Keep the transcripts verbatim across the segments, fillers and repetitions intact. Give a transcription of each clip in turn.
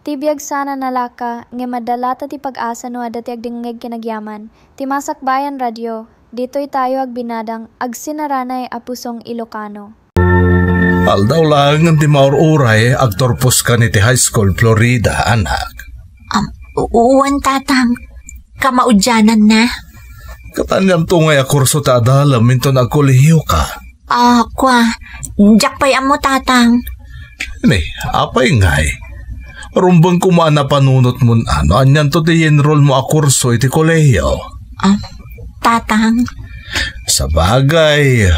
Ti biag sana nalaka, ngem adda latta ti pag-asa no adda ti agdengngeg ken agyaman. Ti Masakbayan Radio, ditoy tayo agbinadang agsinaranay a pusong Ilocano. Aldaw laengen ti maur-uray, agturposka iti high school, Florida, anak. Am, u-, uwan, Tatang. Kamaudianan na. Ket anianto ngay a kurso ti adalem inton agkolehiyoka? Ah, kua, diak pay ammo, Tatang. Ni, apay ngay? Rumbeng koma a napanunotmon a no anianto ti i-enroll mo a kurso iti kolehiyo. Ah, Tatang. Sabagay,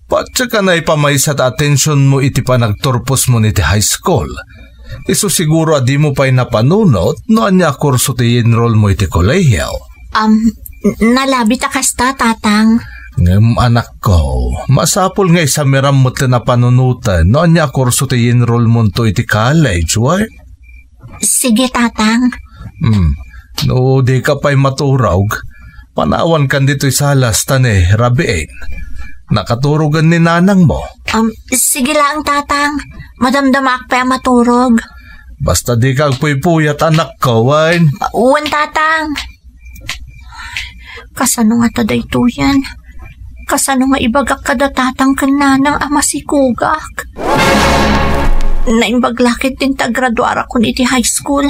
patse ka naipamaysa ti atensionmo iti panagturposmo iti high school. Isu siguro a dimo pay napanunot no ania a kurso ti i-enroll mo iti kolehiyo. Am, n-, nalabit a kasta, Tatang. Ngem, anakko, masapul nga isamiram met ti napanunoten no ania a kurso ti i-enroll monto iti college, wen? Sige, Tatang. Hmm. No di ka pay maturog, panawankan ditoy salas ta ni rabiin. Nakaturogen ni nanangmo? Um, sige lang, Tatang. Madamdamaak pay a maturog. Basta di ka agpuypuyat, anakko, wen? Wen, Tatang. Kasano ngata daytoyen? Kasano nga ibagak kada tatang ken nanang a masikogak? Naimbag la ketdin ta agraduarakon iti high school.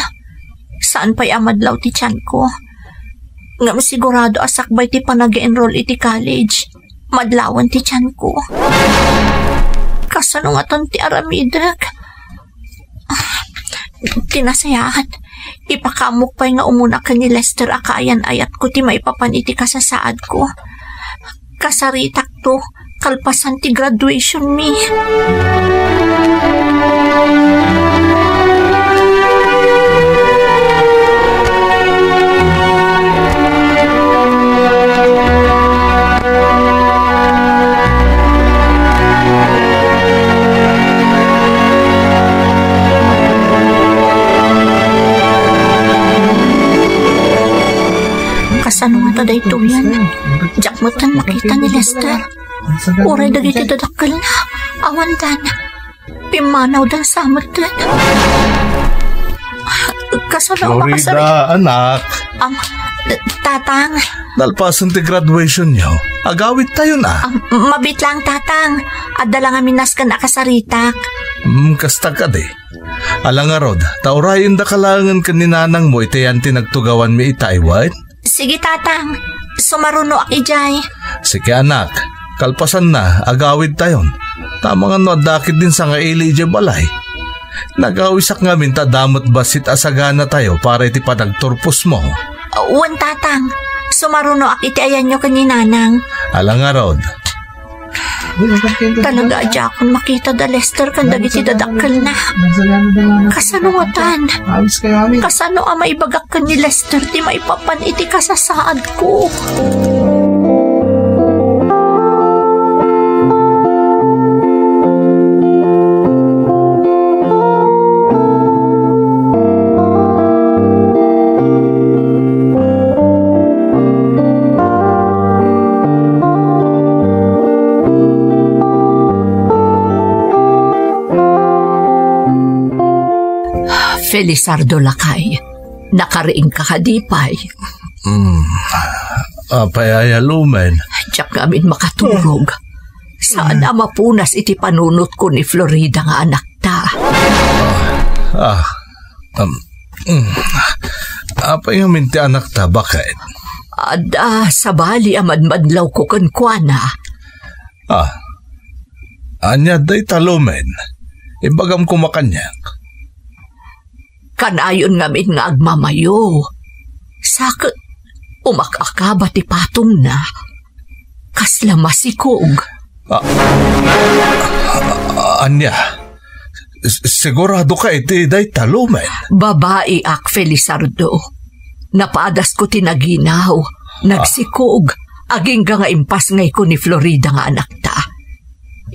Saan pay a madlaw ti tianko. Ngem sigurado a sakbay ti panag-enroll iti college, madlawen ti tianko. Kasano ngatan ti aramidek? Ah, ti nasayaat, ipakaamok pay nga umuna ken ni Lester a kaayan-ayatko ti maipapan iti kasasaadko. Kasaritakto, kalpasan ti graduation mi. Kasano ngata daytoyen? Diak metten makita ni Lester. Uray dagiti dadakkelna, awandan. Pimmanawdan sa metten. Kasano a Florida, makasari-, anak. Am, t-, Tatang. Nalpasen ti graduationyo, agawidtayon a. Am, mabiit lang, Tatang. Adda la ngamin nasken a kasaritak. Hmm, kasta kadi. Ala ngarud, ta urayendaka laengen ken ni nanangmo iti ayan ti nagtugawanmi itay, wen? Sige, Tatang. Sumarunoak idiay. Sige, anak. Kalpasanna, agawidtayon. Amangan no adda ketdin sangaili idiay balay. Nagawisak ngamin ta adda met bassit a saganatayo para iti panagturposmo. Wen, Tatang. Sumarunoak iti ayanyo ken ni nanang. Ala ngarud. Talaga a diakon makita da Lester ken dagiti dadakkelna. Kasano ngatan? Kasano a maibagak ken ni Lester ti maipapan iti kasasaadko? Felizardo, lakay, nakariingka kadi pay? Hmm. Apay aya lumen? Diak ngamin makaturog. Saan a mapunas iti panunotko ni Florida nga anakta. Ah, um, mm. Apay ngamin ti anakta, baket? Adda sabali a madmadlawko kenkuana. Ah, ania dayta lumen? Ibagam koma kaniak. Kanayon ngamin nga agmamayo. Sa ket umak-akaba ti patongna. Kasla masikog. Ah, ah, ania? S-, sigurado ka iti dayta lumen? Babaiak, Felizardo. Napadasko ti naginaw. Ah. Nagsikog. Agingga nga impasngayko ni Florida nga anakta.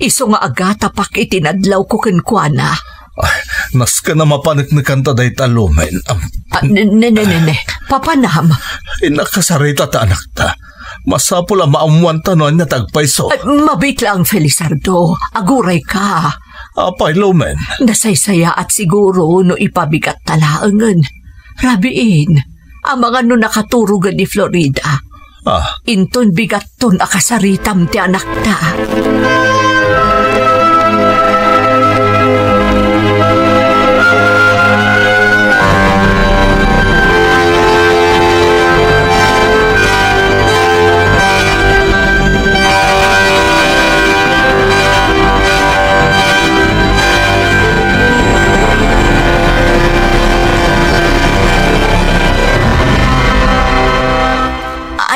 Isu nga agatapak iti nadlawko kenkuana. Ah, nasken a mapaneknekanta dayta lumen. Am, ah, ne, ne, ne, ne, ne. Papanam. Innak kasarita ta anakta. Masapul a maammuanta no ania ti agpayso. Ay, mabiit lang, Felizardo. Agurayka. Apay, Lumen? Nasaysayaat siguro no ipabigatta laengen. Rabiin, amangan no nakaturogen ni Florida. Ah. Inton bigatton a kasaritam ti anakta.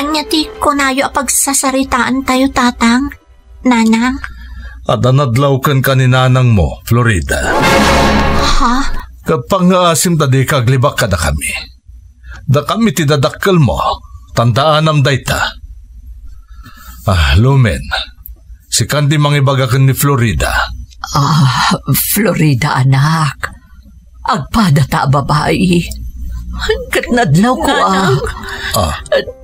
Ania ti kunayo a pagsasaritaantayo, Tatang? Nanang? Adda nadlaw kenka ni nanangmo, Florida. Ha? Ket pangngaasim ta dika aglibak kadakami. Dakami ti dadakkelmo, tandaanam dayta. Ah, Lumen, sikan ti mangibaga ken ni Florida. Ah, Florida, anak. Agpadata a babai. Ket nadlawko a. Nanang. Ah.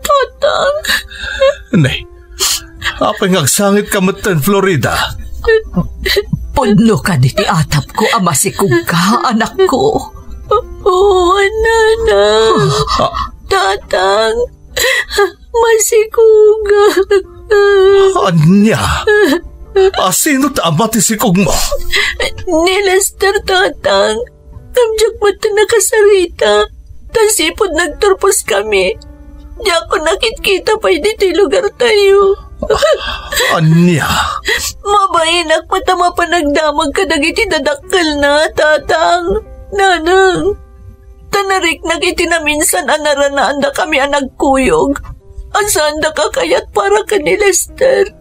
Tatang. Ne. Apay nga agsangitka metten, Florida? Pudno kadi ti atapko a masikogka, anakko. Oo, Nanang. Ah. Tatang. Masikogak. Ania? A, sino ti ama ti sikogmo? Ni Lester, Tatang. Ngem diak met nakasarita. Ta sipud nagturposkami, diakon nakitkita pay ditoy lugartayo. Ania? Mabainak met a mapan agdamag kadagiti dadakkelna, Tatang, Nanang. Ta nariknak iti naminsan a naranaandakami a nagkuyog. A saandak a kayat para ken ni Lester.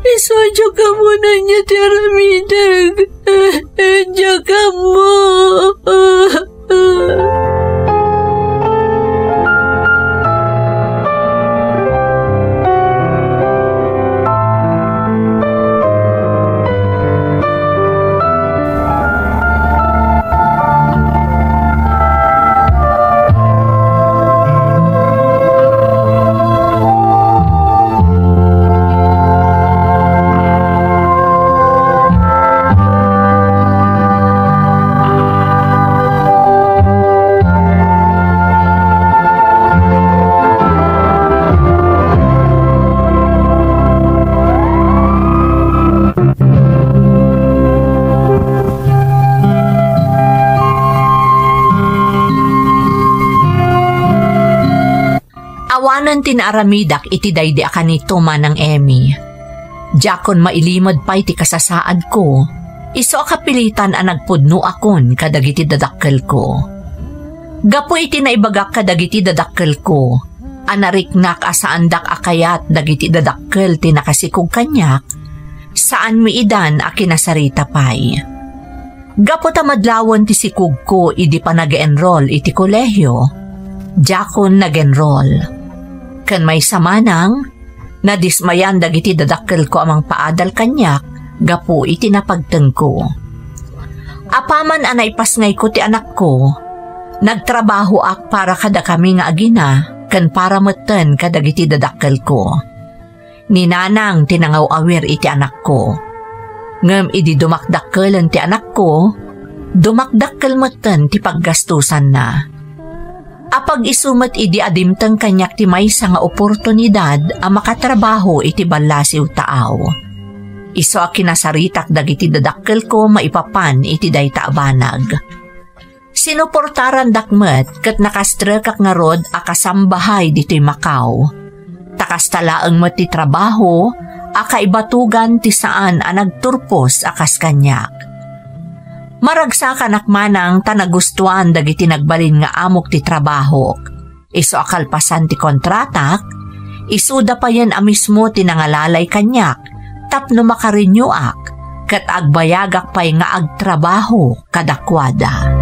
Isu a diak ammoen ania ti aramidek. Diak ammo. Awanen ti naaramidak iti daydi a kanito, Manang Emmy. Diakon mailimed pay ti kasasaadko, isu a kapilitan a nagpudnoakon kadagiti dadakkelko. Gapu iti naibagak kadagiti dadakkelko a nariknak a saandak a kayat dagiti dadakkel ti nakasikog kaniak, saanmi idan a kinasarita pay. Gapu ta madlawen ti sikogko idi panag-enroll iti kolehio, diakon nag-enroll. Ken maysa manang, nadismayan dagiti dadakkelko a mangpaadal kaniak gapu iti napagtengko. Apaman a naipasngayko ti anakko, nagtrabahoak para kadakami nga agina ken para metten kadagiti dadakkelko. Ni nanang ti nangaw-awir iti anakko. Ngem idi dumakdakkelen ti anakko, dumakdakkel metten ti paggastusanna. Apag-isu met idi a dimteng kaniak ti maysa nga oportunidad a makatrabaho iti ballasiw taaw. Isu a kinasaritak dagiti dadakkelko maipapan iti dayta a banag. Sinuportarandak met ket nakastrekak ngarud a kasambahay ditoy Macau. Ta kasta laeng met ti trabaho a kaibatugan ti saan a nagturpos a kas kaniak. Maragsakanak manang ta nagustuan dagiti nagbalin nga amok ti trabahok. Isu a kalpasan ti kontratak, isuda payen a mismo ti nangalalay kaniak tapno makarenewak ket agbayagak pay nga agtrabaho kadakuada.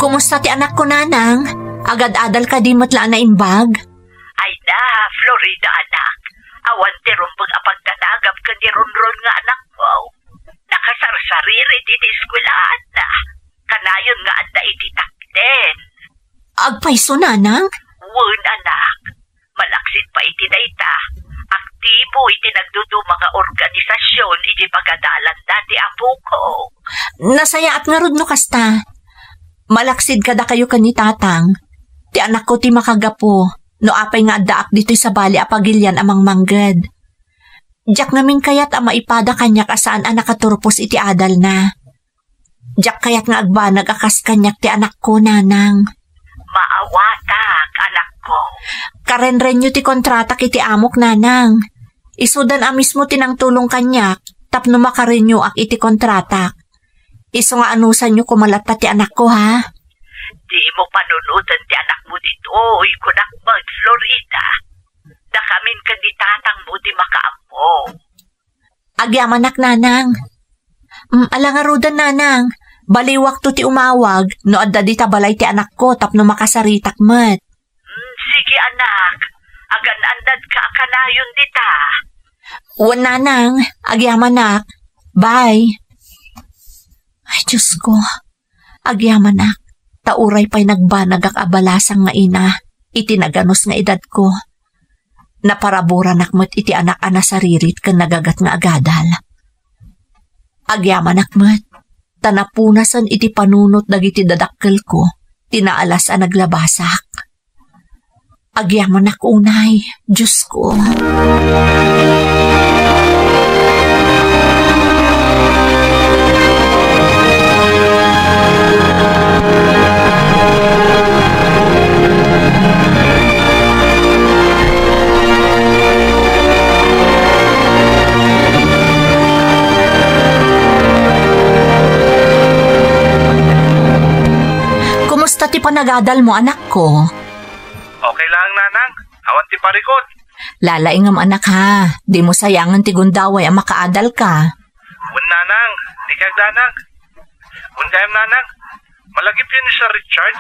Kumusta ti anakko, Nanang? Agad-adal kadi met la a naimbag? Ay na, Florida, anak. Awan ti ti rumbeng a pagdanagam ken ni Ronron nga anakmo. Nakasarsariri iti eskuelaanna. Kanayon nga adda iti top ten. Agpayso, nanang? Wen, anak. Malaksid pay iti dayta, aktibo iti nagduduma nga organisasyon iti pagadalanda ti apoko. Nasayaat ngarud no kasta. Malaksid kadakayo ken ni tatang. Ti anakko ti makagapu, no apay nga addaak ditoy sabali a pagilian a mangmangged. Diak ngamin kayat a maipada kaniak a saan a nakaturpos iti adalna. Diak kayat nga agbanag a kas kaniak ti anakko, nanang. Maawatak, anakko. Karenrenyo ti kontratak iti amok, nanang. Isudan a mismo ti nangtulong kaniak tapno makarenewak iti kontratak. Isu nga anusanyo koma latta ti anakko, ha? Dimo panunoten ti anakmo ditoy, kunak met, Florida. Dakamin ken ni tatangmo ti makaammo. Agyamanak, nanang. Mm, ala ngaruden, nanang. Baliwakto ti umawag no adda dita balay ti anakko tapno makasaritak met. Mm, sige, anak. Agan-annadka a kanayon dita. Wen, nanang. Agyamanak. Bye. Ay, Diyos ko. Agyamanak, ta uray pay nagbanagak a balasang nga ina iti naganus nga edadko. Naparaburanak met iti anak a nasaririt ken nagagat nga agadal. Agyamanak met, ta napunasen iti panunot dagiti dadakkelko ti naalas a naglabasak. Agyamanak unay, Diyos ko. Kumusta ti panagadal mo, anak ko? Okay lang, nanang. Awan ti parikut. Lalaingem, anak, ha. Dimo sayangen ti gundaway a makaadalka. Wen, nanang, dika agdanag. Wen gayam, nanang, malagipyo ni Sir Richard.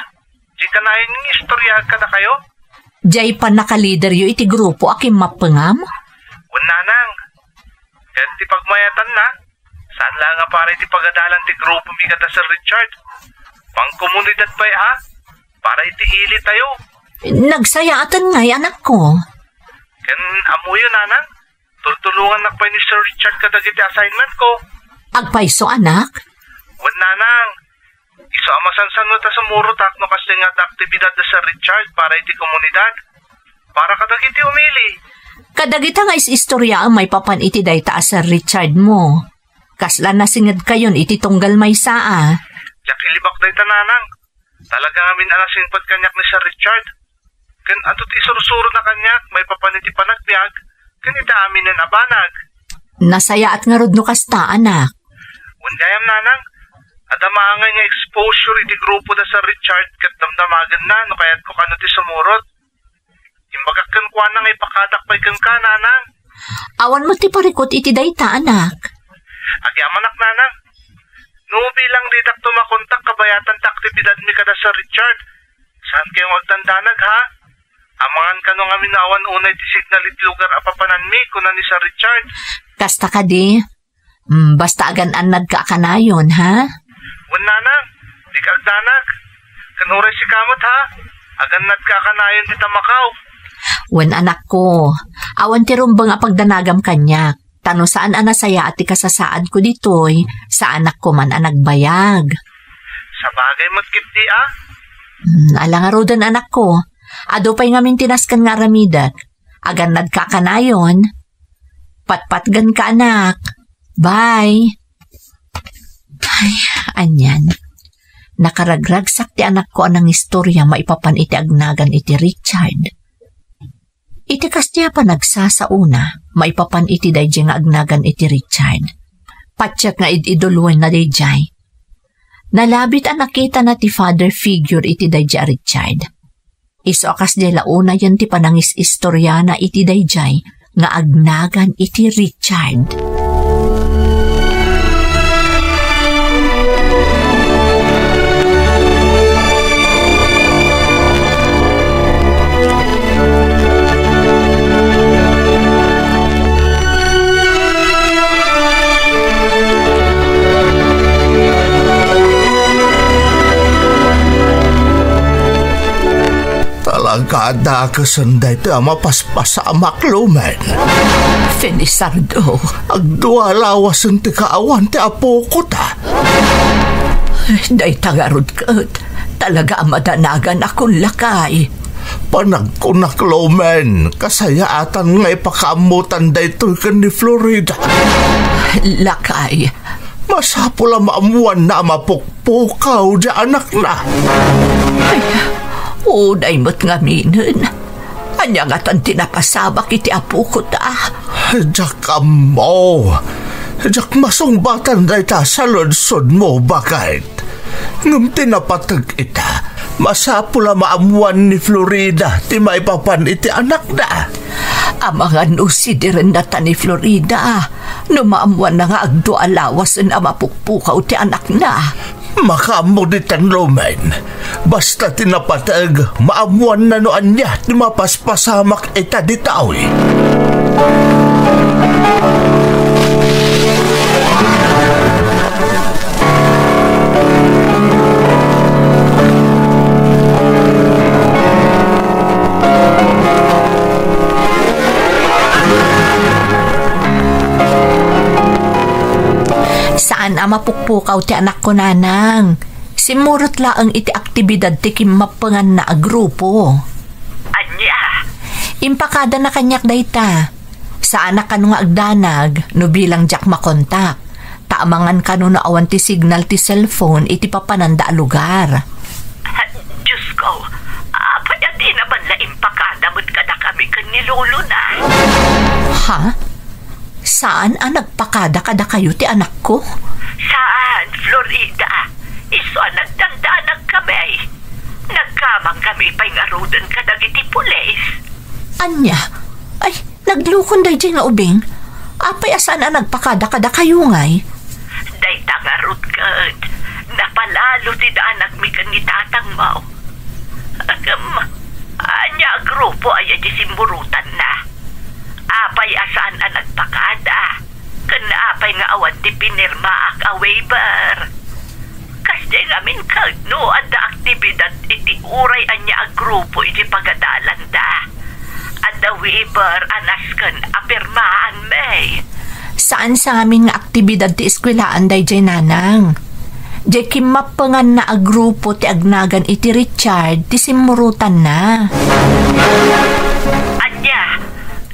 Diay kanayon nga istorya kadakayo. Diay pannakalideryo iti grupo a kimmappengam? Wen, nanang. Ket ti pagmayatanna, saan la nga para iti pagadalan ti grupomi kada Sir Richard. Pangkomunidad pay a, para iti ili tayo. Nagsayaaten ngay, anakko. Ken ammoyo, nanang, tultulongannak pay ni Sir Richard kadagiti assignmentko. Agpayso, anak? Wen, nanang, isu a masansan met a sumurotak no kasdiay nga adda aktibidad da Sir Richard para iti komunidad, para kadagiti umili. Kadagita nga is-istoryaam maipapan iti dayta a Sir Richard mo. Kasla nasingedkayon iti tunggal maysa a. Diak ilibak dayta, nanang. Talaga ngamin a nasingpet kaniak ni Sir Richard. Ken adu ti isursurona kaniak maipapan iti panagbiag ken iti aminen a banag. Nasayaat ngarud no kasta, anak. Wen gayam, nanang, adda maangay nga exposure iti grupo da Sir Richard ket damdamagenna no kayatko kano ti sumurot. Imbagak kenkuana nga ipakadak pay kenka, nanang. Awan met ti parikut iti dayta, anak. Agyamanak, nanang. No bilang ditak tumakontak kabayatan ti aktibidadmi kada Sir Richard, saan kayo nga agdandanag, ha? Amangan kano ngamin a awan unay ti signal iti lugar a papananmi, kuna ni Sir Richard. Kasta kadi? Mm, basta agan-annadka a kanayon, ha? Wen, nanang, dika agdanag. Ken uray sika met, ha? Agannadka a kanayon dita Macau. Wen, anakko, awan ti rumbeng a pagdanagam kaniak. Ta no saan a nasayaat ti kasasaadko ditoy, saanak koman a nagbayag. Sabagay met ketdi a. Hmm, ala ngaruden, anakko. Adu pay ngamin ti nasken nga aramidek. Agannadka a kanayon. Patpatgenka, anak. Bye. Ay, anian. Nakaragragsak ti anakko a nangistorya maipapan iti agnagan iti Richard. Iti kasdiay a panagsasaona, maipapan iti daydiay nga agnagan iti Richard. Patiek nga id-iduluenna daydiay. Nalabit a nakitana ti father figure iti daydiay a Richard. Isu a kasdiay la unayen ti panangis-istoriana iti daydiay nga agnagan iti Richard. Agkadakesen daytoy a mapaspasamak, Lumen. Felizardo. Agdua lawasen ti kaawan ti apokota. Dayta ngarud ket talaga a madanagan a kun lakay. Panagkunak, Lumen, kasayaatan nga ipakaammotan daytoy ken ni Florida. Lakay. Masapul a maammoanna a mapukpukaw diay anakna. Ay, uday met ngaminen. Ania ngatan ti napasamak iti apokota? Diak ammo. Diak masungbatan dayta a saludsodmo, baket. Ngem ti napateg ita, masapul a maammoan ni Florida ti maipapan iti anakda. Amangan no sidirenna ta ni Florida, no maammoanna nga agdua a lawasen a mapukpukaw ti anakna. Makaammo dita, Lumen. Basta ti napateg, maammoanna no ania ti mapaspasamak ita ditoy. Saan a mapukpukaw ti anakko, nanang. Simmurot laeng iti aktibidad ti kimmappenganna a grupo. Ania? Impakadana kaniak dayta. Saanak kano nga agdanag no bilang diak makontak. Ta amangan kano no awan ti signal ti cellphone iti papananda a lugar. Ah, Diyos ko, apay a dina man la impakada met kadakami ken ni lolona? Ha? Saan a nagpakada kadakayo ti anakko? Saan, Florida. Isu a nagdandanag kami. Nagkamang kami pay ngaruden kadagiti pulis. Ania? Ay, naglukon daydiay nga ubing. Apay a saan a nagpakada kadakayo ngay? Dayta ngarud ket napalalo ti danagmi ken ni tatangmo. Ngem, ania a grupo aya ti simmurotanna? Apay a saan a nagpakada? Ken apay nga awan ti pinirmaak a waiver? Kasdiay ngamin ket no adda aktibidad iti uray ania a grupo iti pagadalanda, adda waiver a nasken a pirmaanmi. Saan sa ngamin nga aktibidad ti eskuelaan daydiay, nanang. Diay kimmappenganna a grupo ti agnagan iti Richard ti simmurotanna. Ania?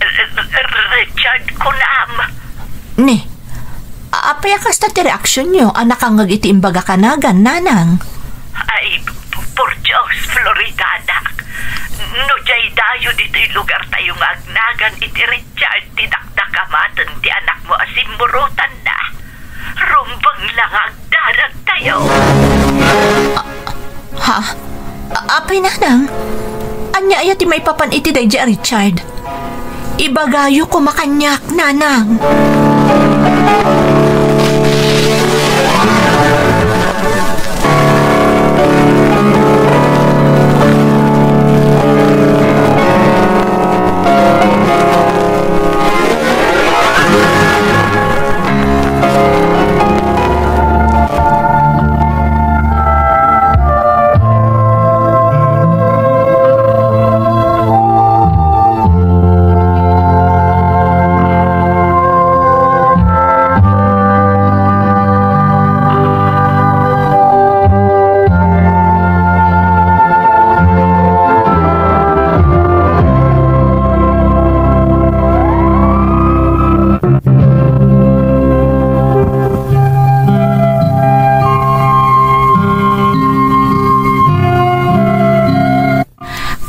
R-, r-, r-, Richard, kunam? Ni, a-, apay a kasta ti reaksionyo a nakangngeg iti imbagak a nagan, nanang? Ay, p-, por Dios, Florida, anak. No diay dayo ditoy lugartayo nga agnagan iti Richard ti dakdakamaten ti anakmo a simmurotanna, rumbeng la nga agdaragtayo. A-, ha? A-, apay, nanang? Ania aya ti maipapan iti daydiay a Richard? Ibagayo koma kaniak, nanang.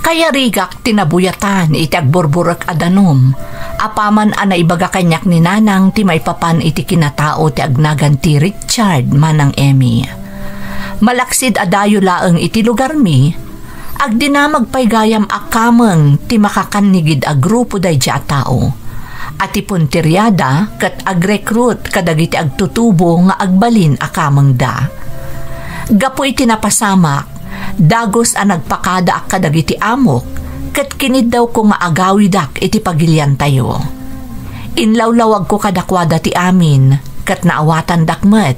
Kayarigak ti nabuyatan iti agburburek a danum, apaman a naibaga kaniak ni Nanang ti maipapan iti kinatao ti agnagan ti Richard manang Emmy. Malaksid a dayo laeng iti lugarmi, agdinamag pay gayam a kameng ti makakannigid a grupo daydiay a tao. A ti punteriada ket agrekrut kadagiti agtutubo nga agbalin a kamengda. Gapu iti napasamak, dagus a nagpakadaak kadagiti amok ket kiniddawko nga agawidak iti pagiliantayo. Inlawlawagko kadakuada ti amin ket naawatandak met,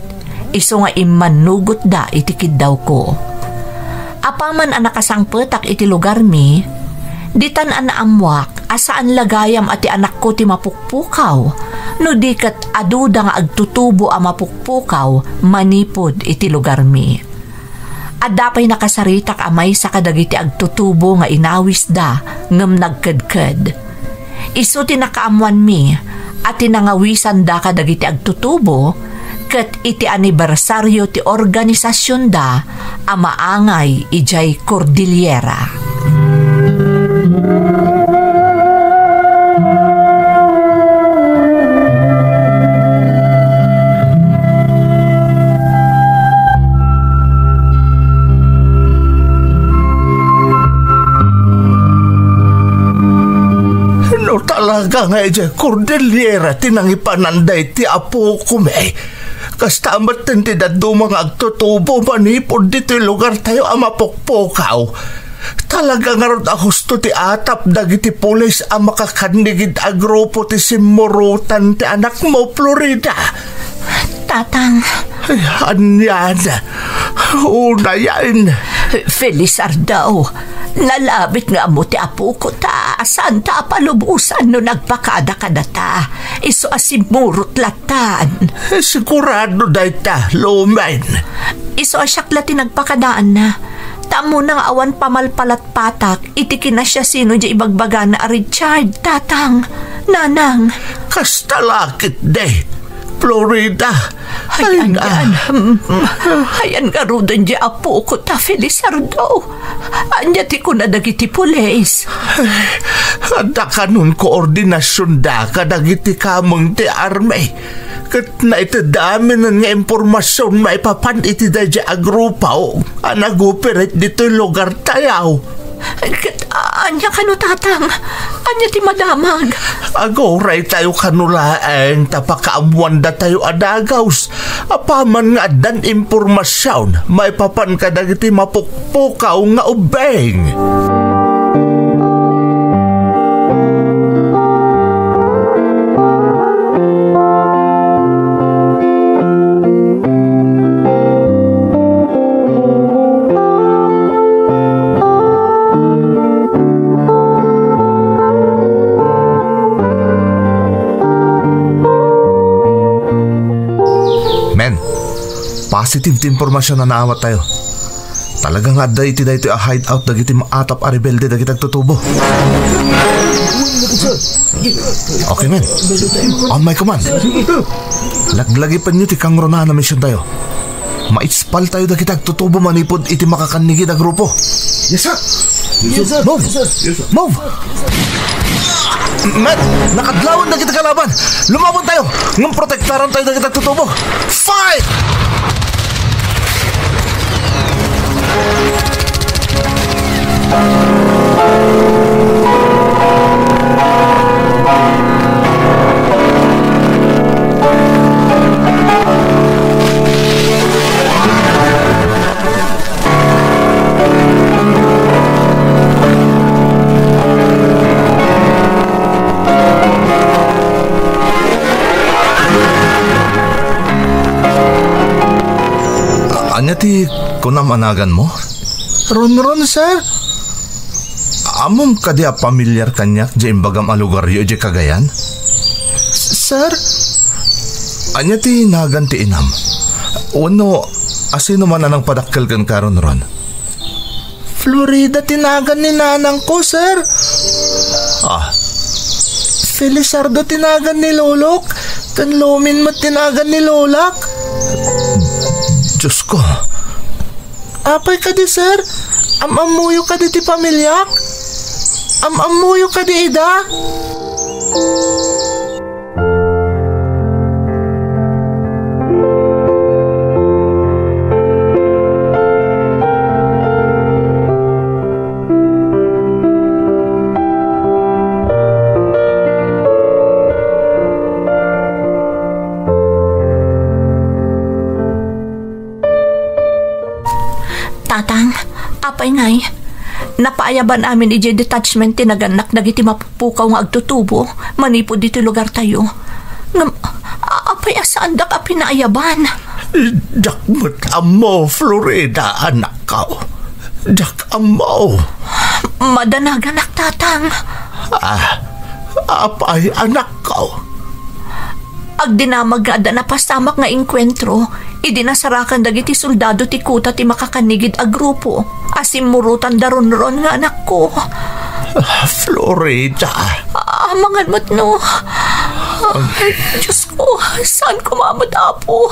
isu nga immannugotda iti kiddawko. Apaman a nakasangpetak iti lugarmi, Ditan a naammuak a saan la gayam a ti anakko ti mapukpukaw, no di ket aduda nga agtutubo a mapukpukaw manipud iti lugarmi. Adda pay nakasaritak a maysa kadagiti agtutubo nga inawisda ngem nagkedked. Isu ti nakaammoanmi a ti nangawisanda kadagiti agtutubo ket iti anibersario ti organisasionda a maangay idiay Cordillera. No talaga nga idiay Cordillera ti nangipanan daytoy a pukomi, kasta metten ti dadduma nga agtutubo manipud ditoy lugartayo a mapukpukaw. Talaga ngarud a husto ti atap dagiti pulis a makakannigid a grupo ti simmurotan ti anakmo, Florida. Tatang. Ay, anian. Unayen. Felizardo, nalabit nga ammo ti apoko ta, saan ta a palubosan no nagpakada kadata. Isu a simmurot latan. Sigurado dayta, Lumen. Isu a siak la ti nagpakadaanna. Ta ammona nga awan pamalpalatpatak iti kinasiasino diay ibagbagana a Richard, Tatang, Nanang. Kasta la ketdi, Florida. Ay, Ay, na. Ayan. Mm, mm. Ayan ngaruden diay apoko ta, Felizardo. Ania ti kuna dagiti pulis? Adda kanon koordinasionda kadagiti kameng ti army. Ket naitedda aminen nga impormasion maipapan iti daydiay a grupo a nag-operate ditoy lugartayo. Ket, a-, ania kano, Tatang? Ania ti madamag? Aguraytayo kano laeng ta pakaammoandatayo a dagus. Apaman nga addan impormasion maipapan kadagiti mapukpukaw nga ubbing. Men, positive ti impormasion a naawattayo. Talaga nga adda iti daytoy a hideout dagiti maatap a rebelde dagiti agtutubo. Okay, men. On my command. Laglagipenyo ti kangrunaan a misiontayo. Maispaltayo dagiti agtutubo manipud iti makakannigid a grupo. Yes, sir. Yes, sir. Move. Yes, sir. Yes, sir. Move. Met, nakadlawan dagiti kalaban. Lumawantayo. Ngem protektarantayo dagiti agtutubo. Fight! Ania ti kunam a naganmo? Ronron, sir. Ammom kadi a pamilyar kaniak diay imbagam a lugaryo idiay Cagayan? S-, sir? Ania ti nagan ti inam? Wenno asino man a nangpadakkel kenka, Ronron? Florida ti nagan ni nanangko, sir. Ah. Felizardo ti nagan ni lolok, ken Lomin met ti nagan ni lolak. Diosko. Apay kadi, sir? Am-ammoyo kadi ti pamiliak? Am-ammoyo kadi ida? Tatang, apay ngay, napaayaban amin idiay detachment ti nagannak dagiti mapukpukaw nga agtutubo manipud ditoy lugartayo. Ngem, a-, apay a saandak a pinaayaban? Diak met ammo, Florida, anakko. Diak ammo. Madanaganak, Tatang. Ah, apay, anakko? Agdinamag nga adda napasamak nga engkuentro, idi nasarakan dagiti soldado ti kuta ti makakannigid a grupo a simmurotan da Ronron nga anakko. Ah, Florida. Amangan met no. Ay, Diyos ko, saan ko met, Apo?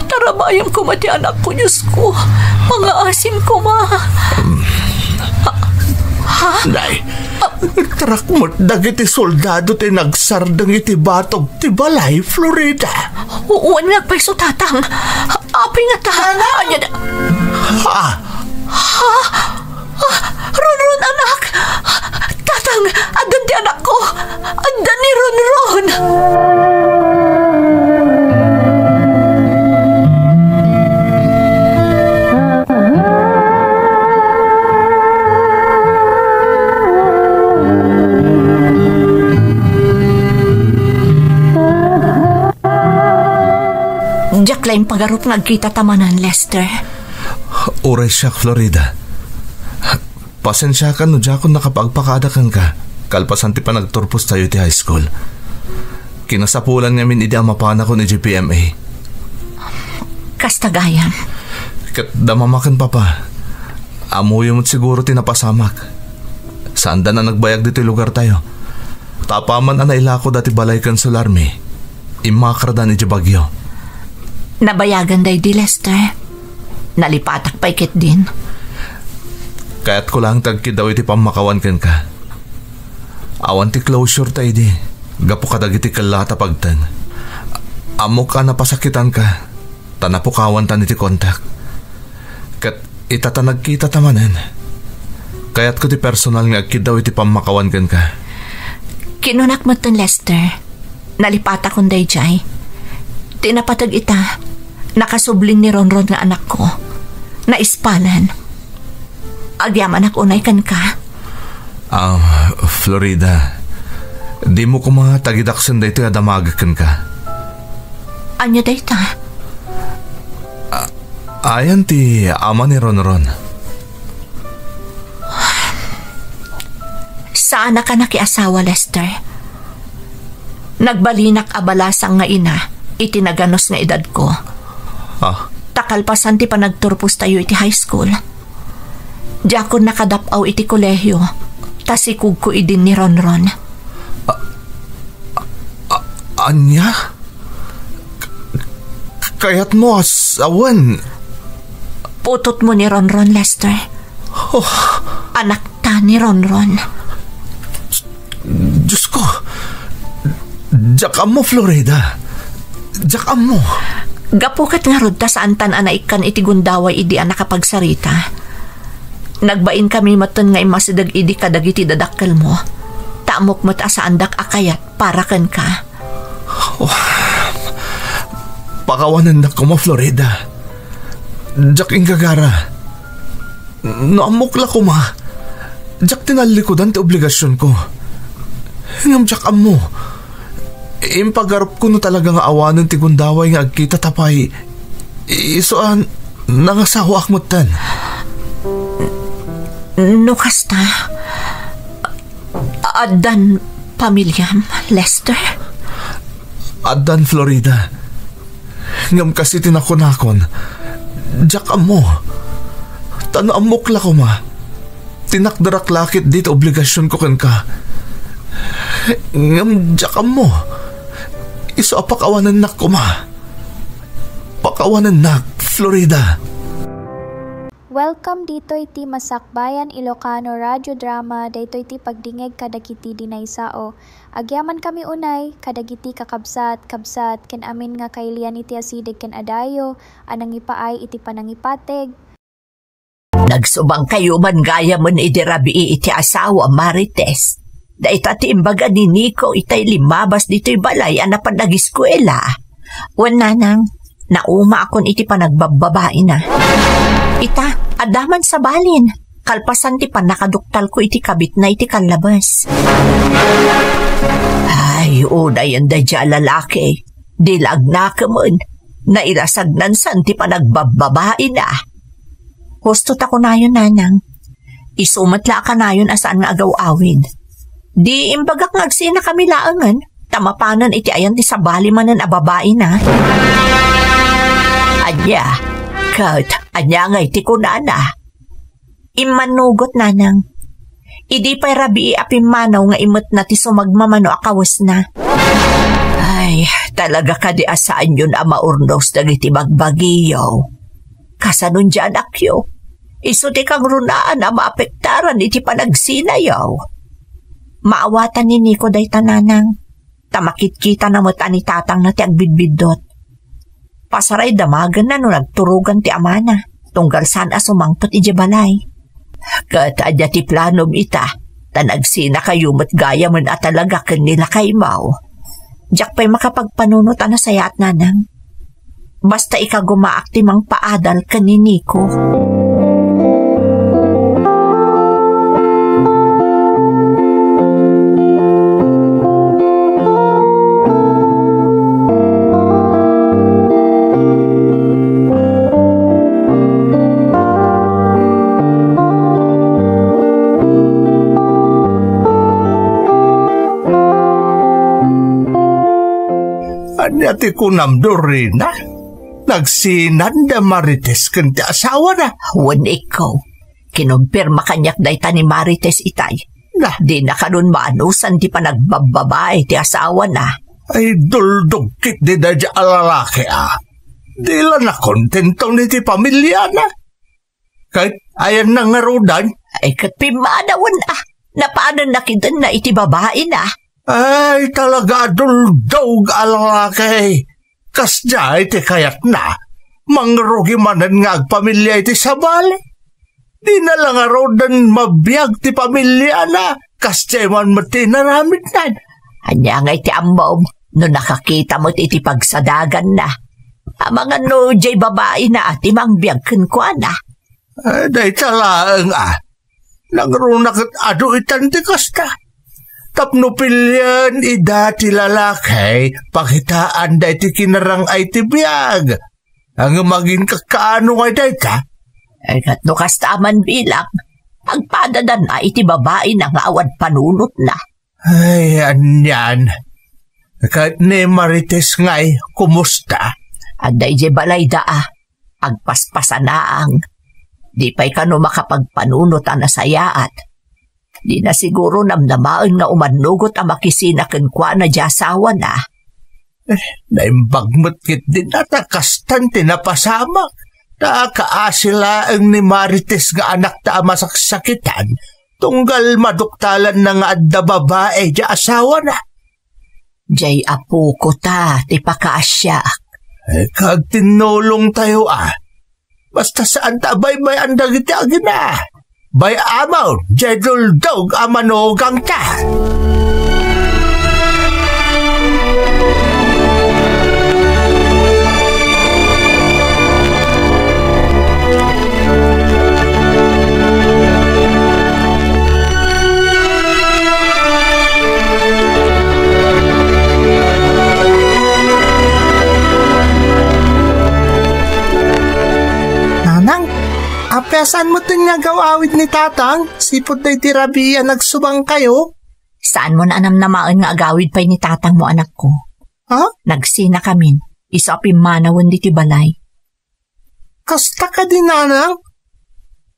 Tarabayem koma ti anakko, Diyos ko. Mangaasim koma. Ha? Nay, tarakmot dagiti soldado ti nagsardeng iti batog ti balay, Florida. Wen nga agpayso, Tatang. Apay ngata? Ania da- Ha? Ha? Ah, Ronron, anak! Tatang, addan ti anakko! Addan ni Ronron! Diak la impagarup nga agkita ta manen, Lester. Uray siak, Florida. Pasensiakan no diakon nakapagpakaada kenka, kalpasan ti panagturpostayo iti high school. Kinasapulan ngamin idi a mapanakon iti P M A. Kasta gayam. Ket damamaken, Papa. Ammoyo met siguro ti napasamak. Saanda a nagbayag ditoy lugartayo. Ta apaman a nailako dati balay ken solarmi, immakardan iti bagyo. Nabayagan daydi, Lester. Nalipatak pay ketdin. Kayatko laeng ti agkiddaw iti pammakawan kenka. Awan ti closure ta idi, gapu kadagiti kellaat a pagteng. Ammok a napasakitanka, ta napukawantan iti kontak. Ket ita ta nagkita ta manen, kayatko ti personal nga agkiddaw iti pammakawan kenka. Kinunak metten, Lester. Nalipatakon daydiay. Ti napateg ita, nakasubling ni Ronron nga anakko. Naispalan. Agyamanak unay kenka. Ah, Florida, dimo koma tagidaksen daytoy a damagek kenka. Ania dayta? A-, ayan ti ama ni Ronron. Saanak a nakiasawa, Lester. Nagbalinak a balasang nga ina iti naganus nga edadko. Ah. Ta kalpasan ti panagturpostayo iti high school, diakon nakadap-aw iti kolehio, ta sikogko idin ni Ronron. A-, a-, ania? K-, k-, kayatmo a sawen? Putotmo ni Ronron, Lester. Oh. Anakta ni Ronron. Diyos ko, diak ammo, Florida. Diak ammo. Gapu ket ngarud ta saantan a naikkan iti gundaway idi a nakapagsarita. Nagbainkami metten nga immasideg idi kadagiti dadakkelmo. Ta ammok met a saandak a kayat para kenka. Oh, pakawanennak koma, Florida. Diak inggagara. No ammok la koma, diak tinallikudan ti obligasionko. Ngem diak ammo. Impagarupko no talaga nga awanen ti gundaway nga agkita ta pay isu a nangasawaak metten. No kasta, addan pamiliam, Lester? Addan, Florida. Ngem kas iti nakunakon, diak ammo. Ta no ammok la koma, tinakderak la ketdi ti obligasionko kenka. Ngem diak ammo. Isu a pakawanennak koma. Pakawanennak, Florida. Welcome ditoy ti Masakbayan Ilocano Radio Drama, daytoy ti pagdingeg kadagiti dinaysao. Agyamankami unay kadagiti kakabsat, kabsat, ken amin nga kailian iti asideg ken adayo a nangipaay iti panangipateg. Nagsubangkayo man gayamen idi rabii iti asawa, Marites. Dayta ti imbaga ni Nico itay limmabas ditoy balay a napan agiskuela. Wen, nanang, naumaakon iti panagbabbabaina. Ita, adda man sabalin, kalpasan ti pannakaduktalko iti kabitna iti kallabas. Ay, unayen daydiay a lalaki. Dilagnakemen, nailasagnan san ti panagbabbabaina. Husto ta kunayon, nanang. Isu met la a kanayon a saan nga agaw-awid. Di imbagak nga agsinakami laengen, ta mapanen iti ayan ti sabali manen a babaina. Ania? Ket ania ngay ti kunana? Immannugot, nanang. Idi pay rabii a pimmanaw nga imetna ti sumagmamano a kawesna. Ay, talaga kadi a saanyon a maurnos dagiti bagbagiyo? Kasano diay anakyo? Isu ti kangrunaan a maapektaran iti panagsinayo. Maawatan ni Nico dayta, nanang. Ta makitkitana met a ni tatangna ti agbidbiddut. Pasaray damagenna no nagturogan ti amana, tunggal saan a sumangpet idiay balay. Ket ania ti planom ita? Ta nagsinakayo met gayamen a talaga ken ni lakaymo. Diak pay makapagpanunot a nasayaat, nanang. Basta ikagumaak ti mangpaadal ken ni Nico. Ania ti kunam, Dorina? Nagsinan da Marites ken ti asawana? Wen, ikko. Kinumpirma kaniak dayta ni Marites itay. Na, dina kano maanusan ti panagbabbabae ti asawana. Ay, duldog ketdi daydiay a lalaki, a. Di la nakontento iti pamiliana. Ket ayanna ngaruden? Ay, ket pimmanawen, a. Napanenna kitenna iti babaina. Ay, talaga a duldog a lalaki. Kasdiay ti kayatna, mangrugi manen nga agpamilia iti sabali. Dina la ngaruden mabiag ti pamiliana, kasdiay man met ti inaramidnan. Ania ngay ti ammom no nakakita met iti pagsadaganna? Amangan no diay babaina a ti mangbiag kenkuana. Eh, dayta laeng, a. Nangruna ket adu itan ti kasta. Tapno pilien ida ti lalaki, pakitaanda iti kinarang-ay ti biag. Ngem aginkakkaano ngay dayta? Ay, ket no kasta a man bilang, agpadadan a iti babaina nga awan panunotna. Ay, anian. Ket ni Marites ngay, kumusta? Adda idiay balayda, a. Agpaspasanaang. Di pay kano makapagpanunot a nasayaat. Dina siguro namnamaen nga umannugot a makisina kenkuana diay asawana. Eh, naimbag met ketdin a ta kastan ti napasamak. Ta kaasi laeng ni Marites nga anakta a masaksakitan, tunggal maduktalanna nga adda babai diay asawana. Diay apoko ta ti pakaasiak. Eh, kagtinnulongtayo, a. Basta saan ta a baybay-an dagiti agina. Bay-amon, diay duldog a manugangta. Nanang, apay a saan metten nga agaw-awid ni Tatang, sipud daydi rabii a nagsubangkayo? Saanmon a namnamaen nga agawid pay ni Tatangmo, anakko. Ha? Nagsinakamin, isu a pimmanawen ditoy balay. Kasta kadi, nanang?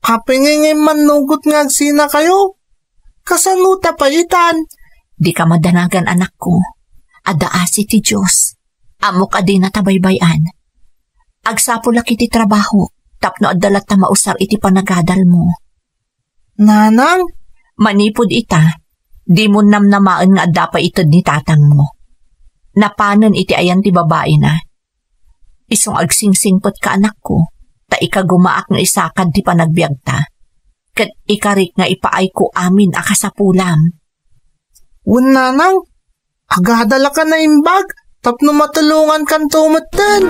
Apay ngay nga immannugot nga agsinakayo? Kasano ta pay itan? Dika madanagan, anakko. Adda asi ti Dios. Ammok a dinata baybay-an. Agsapulak iti trabaho, tapno adda latta mausar iti panagadalmo. Nanang? Manipud ita, dimon namnamaen nga adda pay ited ni tatangmo. Napanen iti ayan ti babaina. Isu nga agsingsingpetka, anakko, ta ikagumaak nga isakad ti panagbiagta, ket ikarik nga ipaayko amin a kasapulam. Wen, nanang, agadalak a naimbag tapno matulongankanto metten.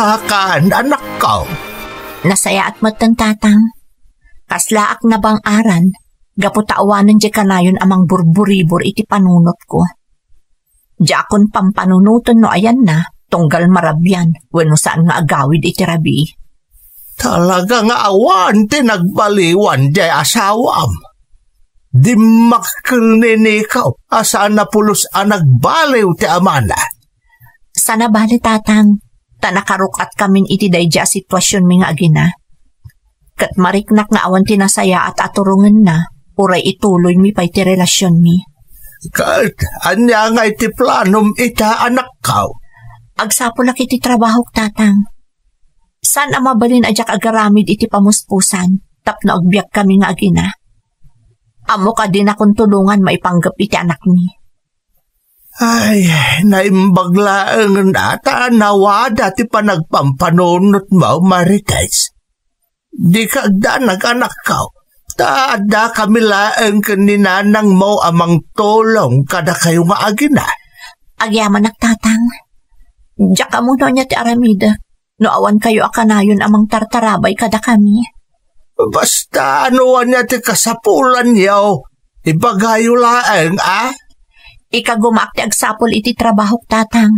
Akan, anakko? Nasayaat metten, Tatang. Kaslaak nabang-aran, gapu ta awanen diay kanayon a mangburburibur iti panunotko. Diakon pampanunoten no ayanna, tunggal marabian wenno saan nga agawid iti rabii. Talaga nga awan ti nagbaliwan diay asawam. Dimmakkel ni Nico a saan a pulos a nagbaliw ti amana. Saan a bale, Tatang, ta nakaruk-atkamin iti daydiay a situasionmi nga agina. Ket mariknak nga awan ti nasayaat a turongenna, uray ituloymi pay ti relasionmi. Ket ania ngay ti planom ita, anakko? Agsapulak iti trabahok, Tatang. Saan a mabalin a diak agaramid iti pamuspusan tapno agbiagkami nga agina. Ammok a dinakon tulongan maipanggep iti anakmi. Ay, naimbag laengen a ta nawada ti panagpampanunotmo, Marites. Dika agdanag, anakko, ta addakami laeng ken ni nanangmo a mangtulong kadakayo nga agina. Agyamanak, Tatang. Diak ammo no ania ti aramidek no awan kayo a kanayon a mangtartarabay kadakami. Basta no ania ti kasapulanyo, ibagayo laeng, a? Ikagumaak ti agsapul iti trabahok, Tatang.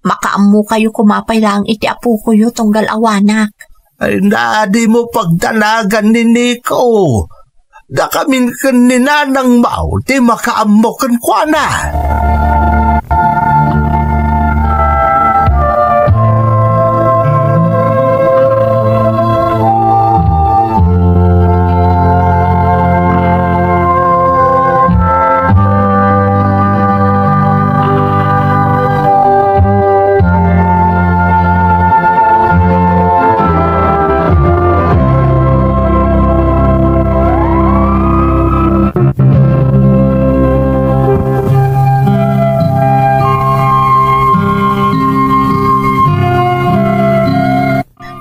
Makaammo kayo koma pay laeng iti apokoyo tunggal awanak. Ay, na, dimo pagdanagan ni Nico. Dakamin ken ni nanangmo ti makaammo kenkuana.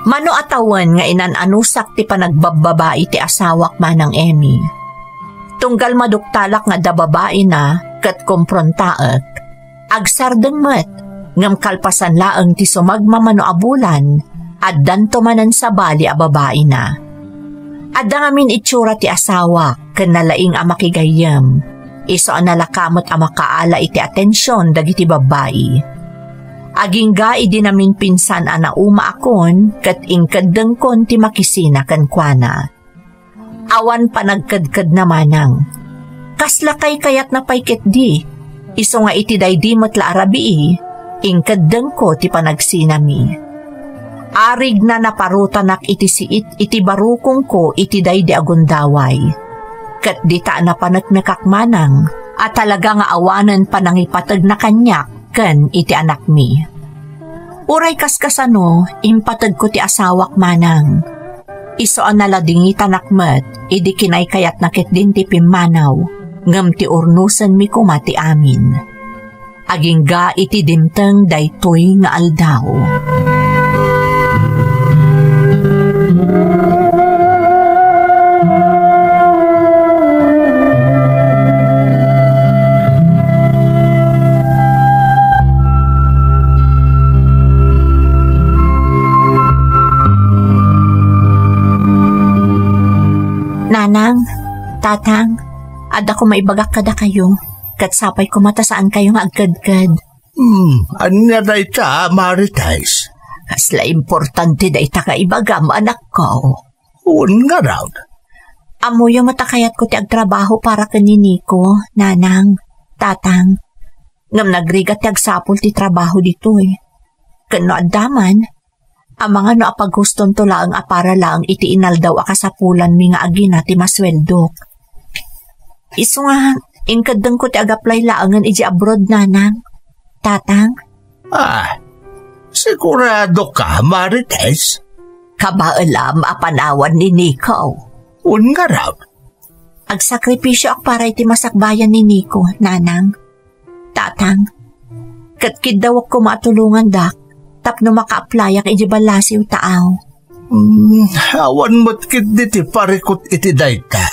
Mano a tawen nga inan-anusak ti panagbabbabai ti asawak, Manang Emmy. Tunggal maduktalak nga adda babaina ket komprontaek, agsardeng met, ngem kalpasan laeng ti sumagmamano a bulan, addanto manen sabali a babaina. Adda ngamin itsura ti asawak ken nalaing a makigayyem, isu a nalaka met a makaala iti atension dagiti babbai. Agingga idi naminpinsan a naumaakon ket inkeddengkon ti makisina kenkuana. Awan panagkedkedna, Manang. Kasla kaykayatna pay ketdi, isu nga iti daydi met la a rabii, inkeddengko ti panagsinami. Arigna naparutanak iti siit iti barukongko iti daydi a gundaway. Ket dita a napaneknekak, Manang, a talaga nga awanen panangipategna kaniak ken iti anakmi. Uray kaskasano, impategko ti asawak, Manang. Isu a naladingitanak met idi kinaykayatna ketdin ti pimmanaw, ngem ti urnosenmi koma ti amin. Agingga iti dimteng daytoy nga aldaw. Nanang, Tatang, adda koma ibagak kadakayo, ket sapay koma ta saankayo nga agkedked. Hmm, ania dayta, Marites? Kasla importante dayta nga ibagam, anakko. Wen ngarud? Ammoyo met a kayatko ti agtrabaho para ken ni Nico, Nanang, Tatang. Ngem nagrigat ti agsapul ti trabaho ditoy. Ken no adda man, amangan no apagustonto laeng a para laeng iti inaldaw a kasapulanmi nga agina ti masueldok. Isu nga, inkeddengko ti agaplay laengen idiay abroad, Nanang, Tatang. Ah, sigurado ka, Marites? Kabaelam a panawan ni Nico. Wen ngarud? Agsakripisioak para iti masakbayan ni Nico, Nanang, Tatang. Ket kiddawek koma a tulongandak tapno makaaplayak idiay ballasiw taaw. Hmm, awan met ketdi ti parikut iti dayta.